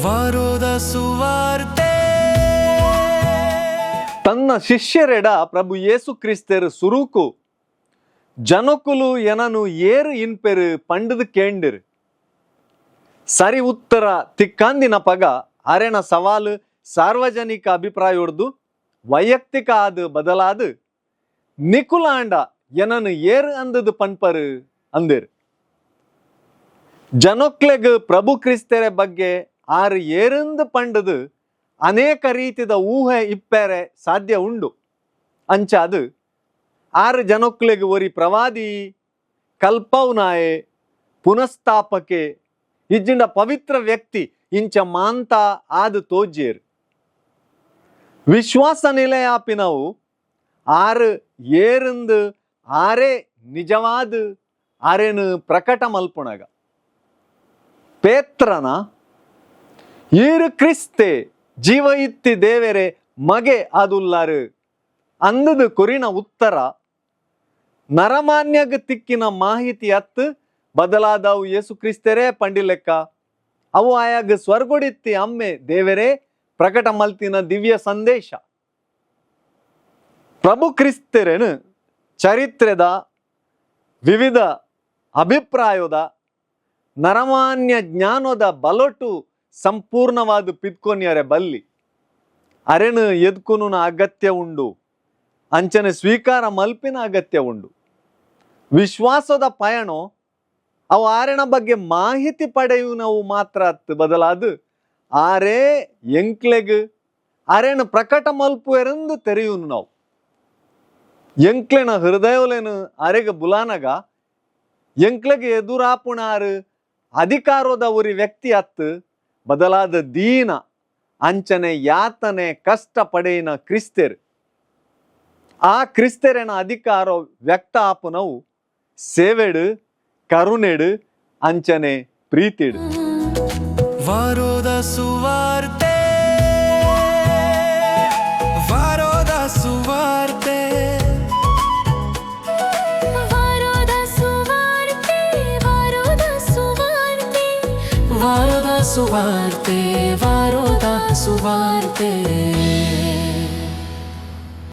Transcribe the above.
ವಾರೋದ ಸುವಾರ್ತೆ. ತನ್ನ ಶಿಷ್ಯರೆಡ ಪ್ರಭು ಯೇಸು ಕ್ರಿಸ್ತೆರ್ ಸುರುಕು ಜನಕುಲು ಎನನು ಏರು ಇನ್ಪೆರು ಪಂಡದು ಕೇಂಡಿರು. ಸರಿ ಉತ್ತರ ತಿಕ್ಕಾಂದಿನ ಪಗ ಅರೆನ ಸವಾಲು ಸಾರ್ವಜನಿಕ ಅಭಿಪ್ರಾಯೊಡ್ದು ವೈಯಕ್ತಿಕ ಆದ್ ಬದಲಾದ, ನಿಕುಲಾಂಡ ಎನನು ಏರು ಅಂದದು ಪನ್ಪರು ಅಂದಿರು. ಜನೊಕ್ಲೆಗ್ ಪ್ರಭು ಕ್ರಿಸ್ತೆರೆ ಬಗ್ಗೆ ಆರು ಏರಂದು ಪಂಡದು ಅನೇಕ ರೀತಿದ ಊಹೆ ಇಪ್ಪೆರೆ ಸಾಧ್ಯ ಉಂಡು. ಅಂಚಾದು ಆರು ಜನೊಕ್ಲೆಗ್ ಒರಿ ಪ್ರವಾದಿ, ಕಲ್ಪವ್ನಾಯೆ, ಪುನಃಸ್ಥಾಪಕೆ ಇಜ್ಜಿಂಡ ಪವಿತ್ರ ವ್ಯಕ್ತಿ ಇಂಚ ಮಾಂತ ಆದ್ ತೋಜ್ಯೇರು. ವಿಶ್ವಾಸ ನಿಲೆಯಾಪಿನವು ಆರು ಏರಂದು ಆರೇ ನಿಜವಾದ ಆರೇನು ಪ್ರಕಟ ಮಲ್ಪುಣಗ. ಪೇತ್ರನ "ಈರು ಕ್ರಿಸ್ತೆ, ಜೀವ ಇತ್ತಿ ದೇವೆರೆ ಮಗೆ ಆದುಲ್ಲಾರು" ಅಂದದು ಕೊರಿನ ಉತ್ತರ ನರಮಾನ್ಯಗ್ ತಿಕ್ಕಿನ ಮಾಹಿತಿ ಅತ್ತು, ಬದಲಾದವು ಯೇಸು ಕ್ರಿಸ್ತರೇ ಪಂಡಿಲೆಕ್ಕ ಅವು ಆಯಾಗ ಸ್ವರ್ಗೊಡಿತ್ತಿ ಅಮ್ಮೆ ದೇವರೇ ಪ್ರಕಟ ಮಲ್ತಿನ ದಿವ್ಯ ಸಂದೇಶ. ಪ್ರಭು ಕ್ರಿಸ್ತರೇನು ಚರಿತ್ರೆದ ವಿವಿಧ ಅಭಿಪ್ರಾಯದ ನರಮಾನ್ಯ ಜ್ಞಾನದ ಬಲೊಟು ಸಂಪೂರ್ಣವಾದ ಪಿತ್ಕೊನ್ಯರೆ ಬಲ್ಲಿ. ಅರೆನು ಎದ್ಕುನು ಅಗತ್ಯ ಉಂಡು, ಅಂಚನೆ ಸ್ವೀಕಾರ ಮಲ್ಪಿನ ಅಗತ್ಯ ಉಂಡು. ವಿಶ್ವಾಸದ ಪಯಣೋ ಅವು ಆರೆನ ಬಗ್ಗೆ ಮಾಹಿತಿ ಪಡೆಯುವನವು ಮಾತ್ರ ಅತ್ತು, ಬದಲಾದ ಆರೇ ಎಂಕ್ಲೆಗ್ ಅರೆನ ಪ್ರಕಟ ಮಲ್ಪುವೆರೆಂದು ತೆರೆಯುನು ನಾವು. ಎಂಕ್ಲೆನ ಹೃದಯಲೇನು ಅರೆಗ ಬುಲಾನಗ ಎಂಕ್ಲೆಗ್ ಎದುರಾಪುಣಾರು ಅಧಿಕಾರದ ಒರಿ ವ್ಯಕ್ತಿ ಅತ್ತು, ಬದಲಾದ ದೀನ, ಅಂಚನೆ ಯಾತನೆ ಕಷ್ಟ ಪಡೆಯಿನ ಕ್ರಿಸ್ತೆರ್. ಆ ಕ್ರಿಸ್ತೆರೆನ ಅಧಿಕಾರ ವ್ಯಕ್ತ ಆಪುನವು ಸೇವೆಡು, ಕರುಣೆಡು, ಅಂಚನೆ ಪ್ರೀತಿಡು. ವಾರೋದ ಸುವಾರ್ತೆ, ವಾರೋದ ಸುವಾರ್ತೆ. ವಾರೋದ ಸುವಾರ್ತೆ, ವಾರೋದ ಸುವಾರ್ತೆ. ವಾರೋದ ಸುವಾರ್ತೆ, ವಾರೋದ ಸುವಾರ್ತೆ.